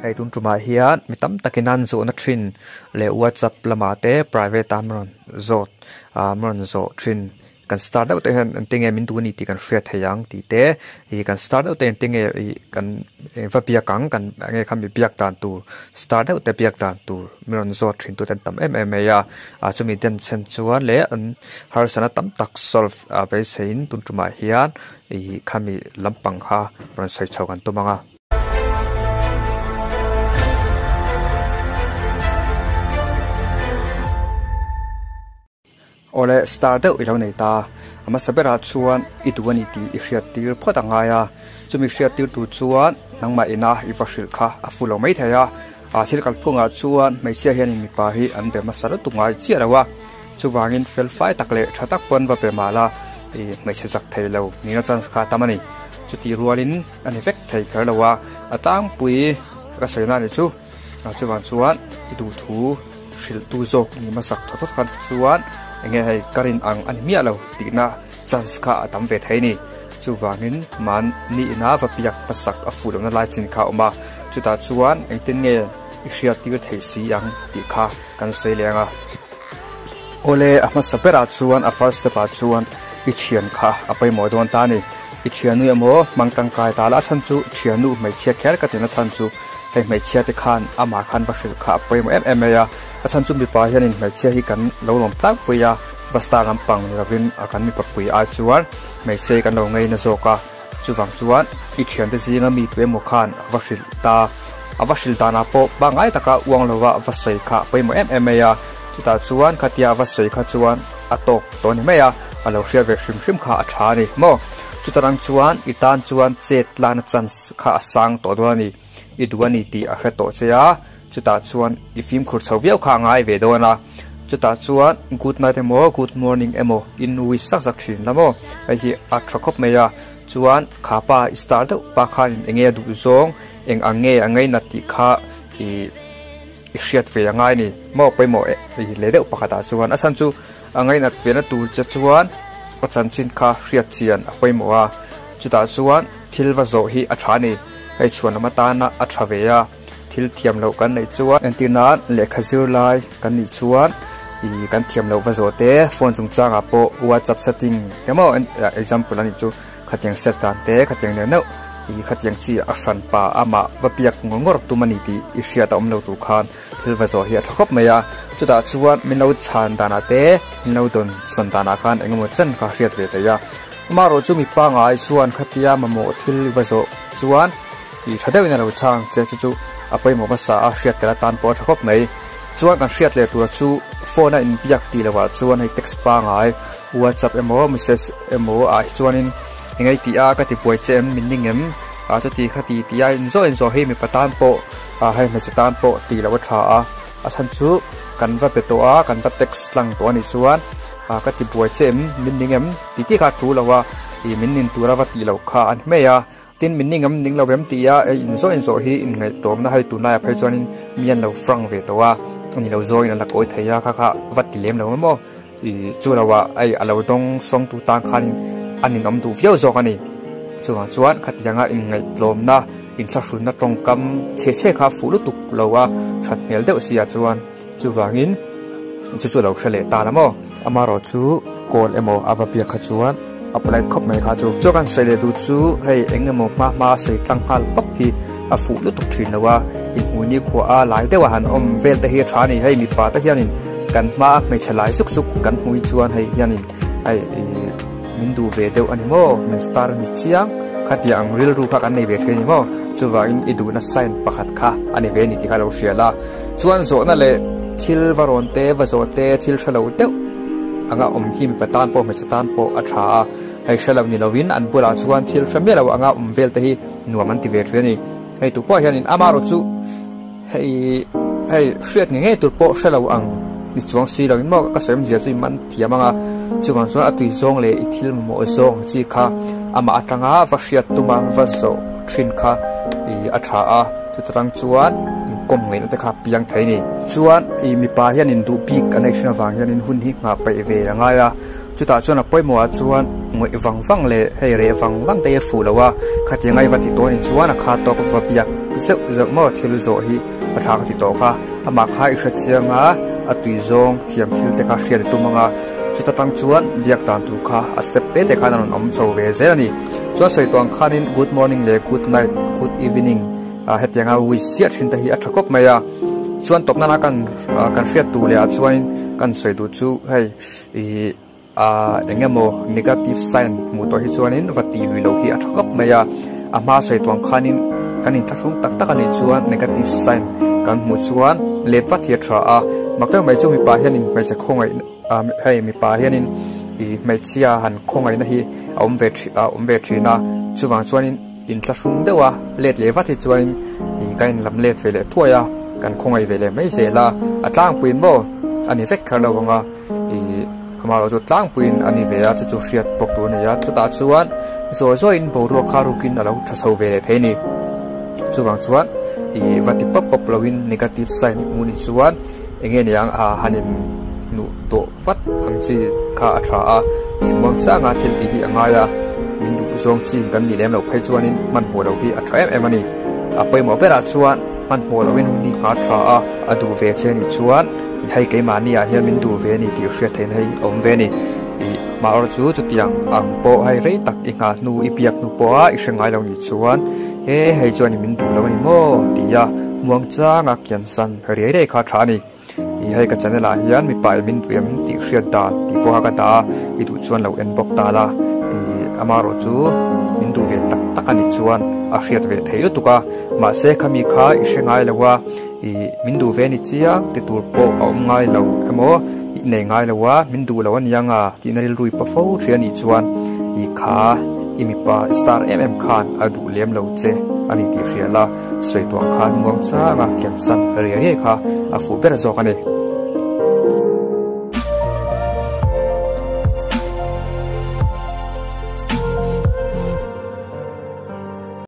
Hei tun tumah hian mi tam takin an zawhna thin leh whatsapp lamah te private a an rawn zawt ah an rawn zawh thin kan star deuh te hian engtin nge min duh a ni tih kan hriat thei ang tih te ih kan star deuh te engtin nge ih kan va biak ang kan enge kha mi biak dan tur star deuh te biak dan tur min rawn zawt thin tu te an tam em em mai a ah chumi den chhan chuan leh an harsatna tam tak solve ah beiseiin tun tumah hian ih khami lampang kha rawn sawi chho kan tum ang a. Awle star deuh i lo nei ta, a hmasa berah chuan i duh a ni tih i hriat tir phawt a ngai a, chumi hriat tir tur chuan nangmah ina i va hrilh kha a fu lo mai thei a, ah thil kalphungah chuan hmeichhia hianin mipa hi an be hmasa lutuk ngai chiah lo a, chuvangin fel fai tak leh tha tak pawn va be mah la i hmeichhe zak thei lo nihna chance kha a tam a ni, chutih rualin a ni vek thei kher lo a, a tlangpui ka sawi na a ni chu, chuvang chuan i duhthu. Hrilh tu zawk ni hmasak thaw thawt khan chuan enge hei ka rin ang a ni miah lo tihna chance kha a tam ve thei a ni. Chuvangin mahni ina va biak hmasak a fuh lohna lai chin kha a awm a, chutah chuan engtin nge i hriat tir theih si ang tih kha kan sawi leng a. Awle a hmasa berah chuan a first step ah chuan i thian kha a pawimawh dawn ta a ni. I thiannu emaw hmang tangkai ta la a chhan chu thiannu hmeichhia kher ka tina chhan chu Hei hmeichhia te khan amah khan va hrilh kha a pawimawh em em mai a, a chhan chu mipa hianin hmeichhia hi kan lo lawm tlangpui a, va star lampang ni lovin a kan mipa pui ai chuan hmeichhia hi kan lo ngei na zawk a, chuvang chuan i thiante zinga mi tu emaw khan a va hrilh ta, a va hrilh danah pawh pangngai taka uang lova va sawi kha a pawimawh em em mai a, chutah chuan khatia a va sawi kha chuan a tawk tawh a ni mai a, a lo hriat ve hrim hrim kha a tha a ni maw? Chuta rang chuan i tan chuan chet tlana chance kha a sang tawh dawn a ni. I duh a ni tih a hre tawh che a, chutah chuan i fimkhur chho viau kha a ngai ve dawn a, chutah chuan good night emaw good morning emaw i nui sak sak thin la maw, hei hi a tha khawp mai a, chuan kha pa i star deuh pa khanin eng nge a duh zawng, eng ang nge a ngainat tih kha ih i hriat ve a ngai a ni maw pawimawh leh deuh pakhatah chuan a chhan chu a ngainat ve na tur che chuan a chanchin kha hriat chian a pawimawh a, chutah chuan thil va zawh hi a tha a ni. Hei chhuan lam atana a tha ve a, thil thiam loh kan neih chuan entir nan lehkha zir lai kan nih chuan ih kan thiam loh va zawh te phone chungchangah pawh whatsapp setting te maw example a nih chu khatiang set dan te khatiang neuh neuh ih khatiang chi a hran pa amah va biak ngawr ngawr tum a ni tih i hriat a awm lo tur khan thil va zawh hi a tha khawp mai a, chutah chuan min lo chhan danah te min lo dawn sawn danah khan eng emaw chen kha hriat ve thei a. Amaherawh chu mi pangai chuan khatia mamawh thil va zawh chuan ih tha deuhin a lo chhang che chu chu a pawimawh hmasa a hriat tel atan pawh a tha khawp mai. Chuan kan hriat leh tura chu phone a inbiak tih lohah chuan hei text pangai whatsapp emaw message emaw ah hi chuanin eng ei tih a ka ti buai che em min ning em ah chuti kha ti tih a inzawh inzawh hi mipa tan pawh ah hei hmeichhe tan pawh tih loh a tha a a chhan chu kan va be tawh a kan va text tlang tawh a nih chuan ah ka ti buai che em min ning em tih tih kha a thu lo a ih min nin tura va tih loh kha a ni mai a tin min ning em ning lo em tih a hei inzawh inzawh hi inngaihtuahna hei tunlaiah phei chuanin mi an lo frank ve tawh a ani lo zawngin an la kawi thei a kha kha va ti lem lo emaw ih chu lo ah hei a lo dawng sawng tu tan khanin a ninawm duh viau zawk a ni chuvang chuan khatianga inngaihtlawmna inthlahrunna tawngkam chhe chhe kha fuh lutuk lo a that hmel deuh si ah chuan. Chuvangin chu chu lo hre leh ta la maw? Amaherawh chu call emaw a va biak kha chuan a polite khawp mai kha chu. Chuan kan sawi leh duh chu hei eng emaw hma hma a sawi tlang nghal pawp hi a fuh lutuk thin lo a, inhmuh ni khua a lai deuh a han awm vel te hi a tha a ni. Hei mipa te hianin kan hma a hmeichhe lai zuk zuk kan hmui chuan hei hianin hei ih min duh ve deuh a ni maw? Min star a ni chiang. Khatiang ang rilru kha kan nei ve thin a ni maw? Chuvangin i duhna sign pakhat kha a ni ve a ni tih kha lo hria la. Chuan zawhna leh thil va rawn te, va zawh te, thil hre lo deuh anga awm hi mipa tan pawh hmeichhe tan pawh a tha a, hei hre lo ni lovin an bulah chuan thil hre miah lo anga awm vel te hi nuam an ti ve thin a ni. Hei tu pawh hianin amaherawh chu hei hei hriat ngei ngei tur pawh hre lo ang ni chuang si lovin maw ka sawi awmzia chu i man thiam ang a, chuvang chuan a tui zawng leh i thil mamawh zawng chi kha amah atanga va hriat tuma va zawh thin kha ih a tha a. Chutarang chuan inkawm ngaihna te kha a piang thei a ni. Chuan ih mipa hian induh bik an ei thin avang hianin hun hi nghah peih ve a ngai a. Chutah chuan a pawimawhah chuan ngawih vang vang leh hei reh vang vang te hi a fuh lo a. Khatiang a i va ti tawh a nih chuan a kha tawk va biak zeuh zeuh maw thil zawh hi a tha ka ti tawh kha. Amah kha i hrechiang a, a tui zawng thiam thil te kha hriat i tum ang a, chuta tang chuan biak dan tur kha a step te te khan a rawn awm chho ve zel a ni. Chuan sawi tawh ang khanin good morning leh good night, good evening ah hetianga wish chiah thin te hi a tha khawp mai a. Chuan tawp nana kan kan hriat tur leh ah chuanin kan sawi duh chu hei ih Ah eng emaw negative sign hmuh tawh hi chuanin va tih lui loh hi a tha khawp mai a, a hma sawi tuang khanin kan inthlahrung tak tak a nih chuan negative sign kan hmuh chuan let vat hi a tha a, mak deuh mai chu mipa hianin hmeichhe khawngaih ah hei mipa hianin ih hmeichhia han khawngaihna hi a awm ve a awm ve thin a, chuvang chuanin inthlahrung deuh a let leh vat hi chuanin ih kan inlam let ve leh thuai a, kan khawngaih ve leh mai zel a, a tlangpuiin maw a ni vek kher lo ang a. Ih amaherawh chu tlangpuiin a ni ve a chu chu hriat bawk tur a ni a chutah chuan zawi zawiin boruak kha rukin a lo tha chho ve leh thei a ni chuvang chuan ih va ti pawp pawp loin negative sign hmuh ni chuan eng nge niang ah han in hnuh tawh vat ang chi kha a tha a ih muang changa thil tih hi a ngai a min duh zawng chi kan nih lem loh phei chuanin hmanhmawh loh hi a tha em em a ni a pawimawh berah chuan hmanhmawh lohin hun hi nghah tha a a duh ve che ni chuan. Hei keimahni ah hian min duh ve a ni tih hriat theihna hi a awm ve a ni. Ih mahawr chu chutiang ang pawh hei rei tak i nghah hnu i biak hnu pawha i hre ngai lo nih chuan he hei chuan i min duh lo a ni maw tih a muang changa kian san riai riai kha a tha a ni. Ih hei ka channel ah hian mipa i min duh em tih hriat dan tih pawha ka dah a i duh chuan lo en bawk ta la. Ih amaherawh chu min duh ve tak tak a nih chuan a hriat ve theih lutuk a mahse khami kha i hre ngai lo a. Ih min duh ve ni chiang ti tur pawh a awm ngai lo emaw ih nei ngai lo a min duh lo a nia nga tihna rilru i pa fo thin a nih chuan ih kha i mipa i star em em khan a duh lem lo che a ni tih hria la sawi tuah khan muang changa kian san riai riai kha a fuh ber zawk a ni.